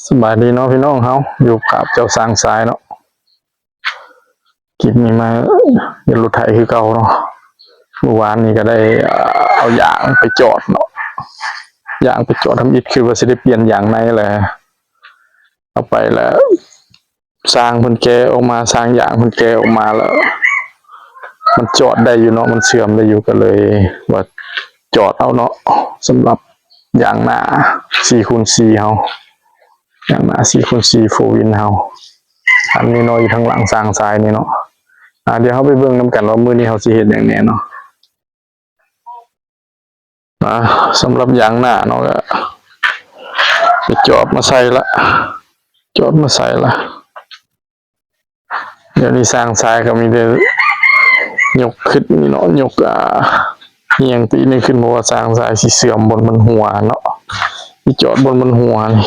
ສະບາຍດີເນາະພີ່ນ້ອງເຮົາ ຢູ່ກັບເຈົ້າຊ້າງຊາຍເນາະ. ຄລິບນີ້ມາເຮັດລົດໄຖຄືເກົ່າເນາະ. ມື້ວານນີ້ກໍໄດ້ເອົາຢາງໄປຈອດເນາະ, ຢາງໄປຈອດທຳອິດ ຄືວ່າຊິໄດ້ປ່ຽນຢາງໃນແຫຼະ. ເອົາໄປແລ້ວ ຊ່າງເພິ່ນແກະອອກມາ, ຊ່າງຢາງເພິ່ນແກະອອກມາແລ້ວ ມັນຈອດໄດ້ຢູ່ເນາະ, ມັນເຊື່ອມໄດ້ຢູ່ ກໍເລີຍວ່າຈອດເອົາເນາະ. ສຳລັບຢາງໜ້າສີ່ຄູນສີ່ເຮົາ, ຢາງໜ້າສີ່ຄູນສີ່ ໂຟວີນເຮົາ ອັນນ້ອຍໆຢູ່ທາງຫຼັງຊ້າງຊາຍນີ້ເນາະ. ອາ ດຽວເຮົາໄປເບິ່ງນຳກັນວ່າມື້ນີ້ເຮົາຊິເຮັດຫຍັງແດ່ເນາະ. ອາ ສຳລັບຢາງໜ້າເນາະ ກໍໄປຈອບມາໃສ່ລະ, ຈອບມາໃສ່ລະ. ດຽວນີ້ຊ້າງຊາຍກໍມີແຕ່ຍົກຂຶ້ນນີ້ເນາະ, ຍົກ ອາ ຮຽງຕີນີ້ຂຶ້ນ ເພາະວ່າຊ້າງຊາຍຊິເຊື່ອມບ່ອນມັນຮົ່ວເນາະ, ຊິຈອດບ່ອນມັນຮົ່ວນີ້.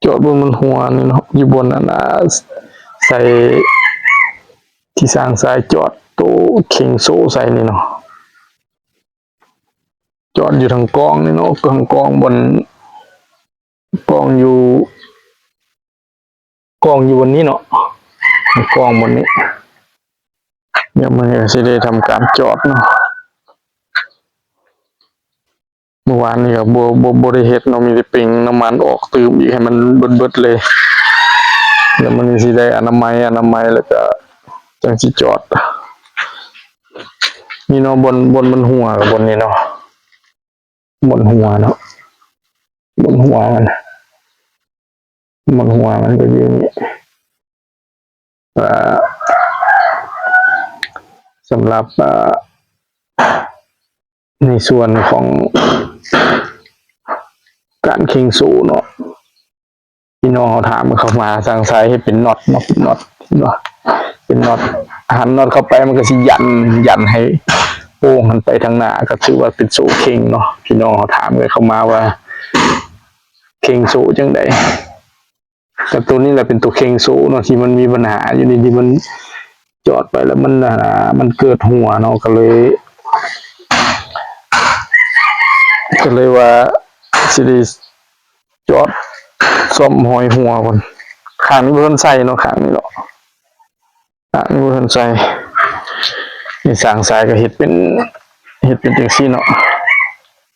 ຈອດບ່ອນມັນຮົ່ວນີ້ເນາະ, ຢູ່ບ່ອນນັ້ນນະ ໃສ່ທີ່ຊ້າງຊາຍຈອດໂຕເຄັ່ງໂສ້ໃສ່ນີ້ເນາະ, ຈອດຢູ່ທາງກ້ອງນີ້ເນາະ, ທາງກ້ອງບ່ອນ ກ້ອງຢູ່ ກ້ອງຢູ່ບ່ອນນີ້ເນາະ, ກ້ອງບ່ອນນີ້. ດຽວມື້ນີ້ກໍຊິໄດ້ທຳການຈອດເນາະ. ມື້ວານນີ້ກໍບໍ່ ບໍ່ ບໍ່ໄດ້ເຮັດເນາະ, ມີແຕ່ເປັ່ງນ້ຳມັນອອກຕື່ມອີກໃຫ້ມັນເບິດໆເລີຍ. ແລ້ວມື້ນີ້ຊິໄດ້ອະນາໄມ ອະນາໄມ ແລ້ວກໍຈັ່ງຊິຈອດ. ນີ້ເນາະ ບ່ອນ ບ່ອນມັນຮົ່ວ ບ່ອນນີ້ເນາະ, ບ່ອນຮົ່ວເນາະ, ບ່ອນຮົ່ວມັນ ບ່ອນຮົ່ວມັນກໍຢູ່ນີ້. ອ່າ ສຳລັບ ອ່າ ໃນສ່ວນຂອງການເຄັ່ງໂສ້ເນາະ, ພີ່ນ້ອງເຮົາຖາມເຂົ້າມາ ຊ່າງຊາຍເຮັດເປັນນັອດເນາະ, ເປັນນັອດເນາະ, ເປັນນັອດ, ຫັນນັອດເຂົ້າໄປ ມັນກໍຊິຢັນ ຢັນໃຫ້ໂປ່ງຫັ້ນໄປທາງໜ້າ ກໍຖືວ່າເປັນໂສ້ເຄັ່ງເນາະ. ພີ່ນ້ອງເຮົາຖາມກັນເຂົ້າມາວ່າເຄັ່ງໂສ້ຈັ່ງໃດ? ກໍໂຕນີ້ແຫຼະເປັນໂຕເຄັ່ງໂສ້ເນາະ ທີ່ມັນມີບັນຫາຢູ່ນີ້ ທີ່ມັນຈອດໄປແລ້ວມັນ ອ່າ ມັນເກີດຮົ່ວເນາະ, ກໍເລີຍ ກໍເລີຍວ່າຊິໄດ້ຈອດສ້ອມຮອຍຮົ່ວກ່ອນ. ຂ້າງນີ້ບໍ່ທັນໃສ່ເນາະ, ຂ້າງນີ້ເນາະ, ຂ້າງນີ້ບໍ່ທັນໃສ່. ນີ້ຊ່າງຊາຍກໍເຮັດເປັນ ເຮັດເປັນຈັ່ງຊີ້ເນາະ,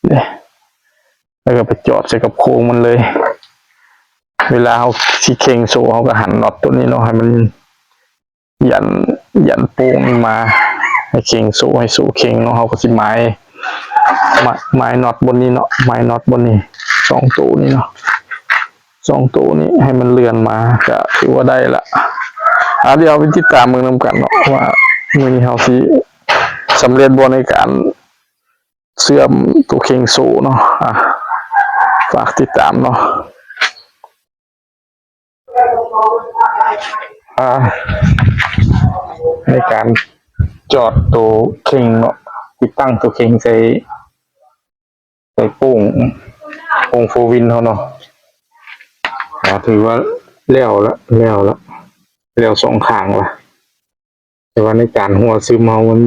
ເດ້. ແລ້ວກໍໄປຈອດໃສ່ກັບໂຄງມັນເລີຍ. ເວລາເຮົາຊິເຄັ່ງໂສ້ ເຮົາກໍຫັນນັອດໂຕນີ້ເນາະ ໃຫ້ມັນຢັນ ຢັນໂປ່ງນີ້ມາ ໃຫ້ເຄັ່ງໂສ້ ໃຫ້ໂສ້ເຄັ່ງເນາະ. ເຮົາກໍຊິໝາຍ ໝາຍ ໝາຍນັອດບ່ອນນີ້ເນາະ, ໝາຍນັອດບ່ອນນີ້ ສອງໂຕນີ້ເນາະ, ສອງໂຕນີ້ໃຫ້ມັນເລື່ອນມາ ກໍຖືວ່າໄດ້ລະ. ອາ ດຽວເຮົາໄປຕິດຕາມເບິ່ງນຳກັນເນາະ ວ່າມື້ນີ້ເຮົາຊິສຳເລັດບໍ່ໃນການ ເຊື່ອມໂຕເຄັ່ງໂສ້ເນາະ. ອາ ຝາກຕິດຕາມເນາະ. ອາ ໃນການຈອດໂຕເຄັ່ງເນາະ, ຕິດຕັ້ງໂຕເຄັ່ງໃສ່ ໃສ່ໂປ່ງ ໂປ່ງໂຟວີນເຮົາເນາະ. ອາ ຖືວ່າແລ້ວລະ ແລ້ວລະ ແລ້ວສອງຂ້າງລະ. ແຕ່ວ່າໃນການຮົ່ວຊຶມເຮົາມັນ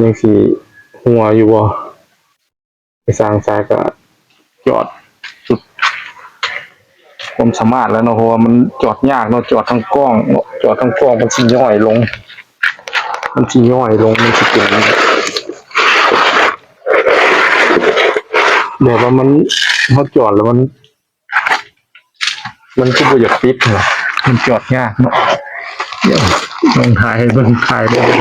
ຍັງຊິຮົ່ວຢູ່ບໍ່? ໄປສ້າງສາຍກໍຈອດສຸດຄວາມສາມາດແລ້ວເນາະ, ເພາະວ່າມັນຈອດຍາກເນາະ, ຈອດທາງກ້ອງເນາະ, ຈອດທາງກ້ອງມັນຊິຍ້ອຍລົງ, ມັນຊິຍ້ອຍລົງ, ມັນຊິເປັນແບບວ່າມັນ ເຮົາຈອດແລ້ວມັນ ມັນຄືບໍ່ຢາກຕິດຫວະ, ມັນຈອດຍາກເນາະ. ດຽວລອງຖ່າຍໃຫ້ເບິ່ງ, ຖ່າຍໃຫ້ເບິ່ງ,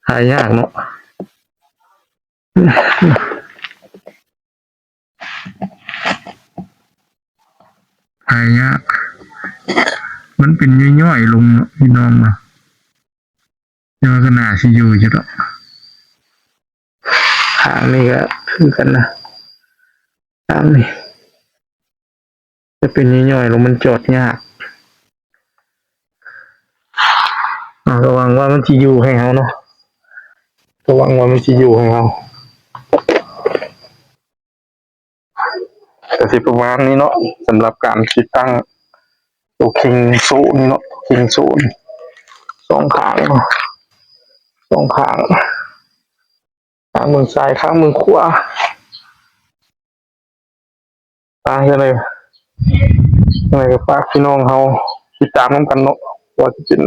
ຖ່າຍຍາກເນາະ, ຖ່າຍຍາກ, ມັນເປັນຍ້ອຍໆລົງເນາະ ພີ່ນ້ອງເນາະ. ແຕ່ວ່າກໍໜ້າຊິຢູ່ຢູ່ດອກ. ຂ້າງນີ້ກໍຄືກັນນະ, ຂ້າງນີ້ຈະເປັນຍ້ອຍໆລົງ, ມັນຈອດຍາກ. ເອົາ ກໍຫວັງວ່າມັນຊິຢູ່ໃຫ້ເຮົາເນາະ, ກໍຫວັງວ່າມັນຊິຢູ່ໃຫ້ເຮົາ. ກໍຊິປະມານນີ້ເນາະ, ສຳລັບການຕິດຕັ້ງໂຕເຄັ່ງໂສ້ນີ້ເນາະ, ເຄັ່ງໂສ້ນີ້ສອງຂ້າງເນາະ, ສອງຂ້າງ. ຂ້າງເບິ່ງຊ້າຍ ຂ້າງເບິ່ງຂວາ. ອ່າ ຈັ່ງໃດ ຈັ່ງໃດກໍຝາກພີ່ນ້ອງເຮົາຕິດຕາມນຳກັນເນາະ ວ່າຊິເປັນ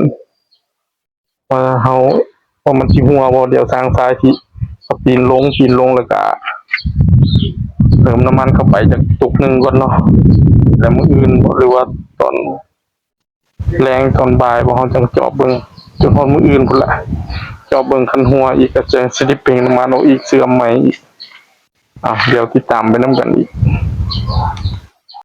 ວ່າເຮົາ ວ່າມັນຊິຮົ່ວບໍ່. ດຽວຊ່າງຊາຍຊິເອົາຕີນລົງ ຕີນລົງ ແລ້ວກະເຕີມນ້ຳມັນເຂົ້າໄປຈັກຕຸກໜຶ່ງກ່ອນເນາະ ແລ້ວມື້ອື່ນບໍ່ ຫຼືວ່າຕອນ ແລງຕອນບ່າຍບໍ່ ເຮົາຈັ່ງຈອບເບິ່ງ ຈົນຮອດມື້ອື່ນພຸ້ນລະ ຈອບເບິ່ງ ຄັນຮົ່ວອີກກໍຈັ່ງຊິໄດ້ເປັ່ງນ້ຳມັນອອກອີກ ເຊື່ອມໃໝ່ອີກ. ອ່າ ດຽວຕິດຕາມໄປນຳກັນອີກ.